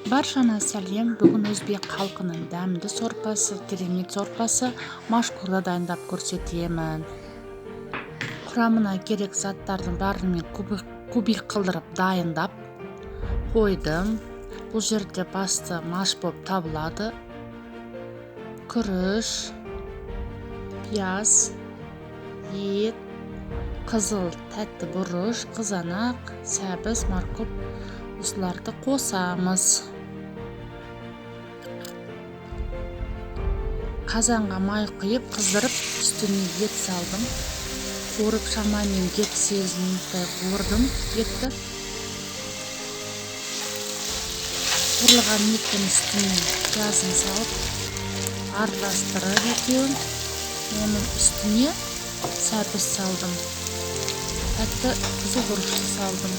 Баршана сәлем. Бүгін өзбек халқының дәмді сорпасы, керемет сорпасы машқурда дайындап көрсетемін. Құрамына керек заттардың барын мен кубик қылдырып дайындап қойдым. Бұл жерде басты маш болып табылады. Күріш, пияз, ет, қызыл тәтті бұрыш, қызанақ, сәбіз, морковь, осыларды қосамыз. Қазанға май құйып, қыздырып, үстіне ет салдым. Қуырып шамамен 7-8 минуттай қуырдым етті. Қуырылған еттің үстіне пиязын салып, араластырып екеуін. Оның үстіне сәбіз салдым. Тәтті қызыл бұрышты салдым.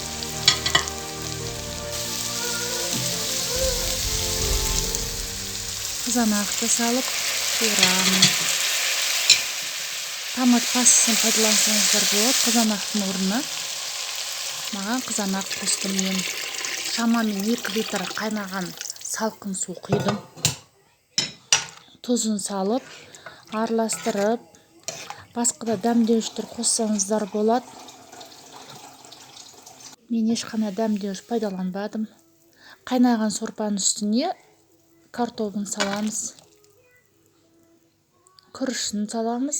Қызанақты салып қуырамын. Томат пастасын пайдалансаңыздар болады қызанақтың орнына. Маған қызанақ қостым мен. Шамамен 2 литр қайнаған салқын су құйдым. Тұзын салып, араластырып, басқа да дәмдеуіштер қоссаңыздар болады. Мен ешқандай дәмдеуіш пайдаланбадым. Қайнаған сорпаның үстіне картобын саламыз. Күрішін саламыз.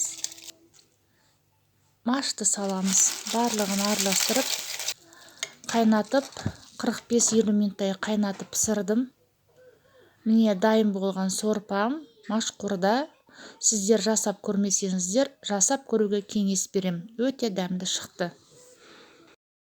Машты саламыз. Барлығын араластырып, қайнатып, 45-50 минуттай қайнатып пісірдім. Міне дайын болған сорпам машқурда. Сіздер жасап көрмесеңіздер, жасап көруге кеңес берем. Өте дәмді шықты.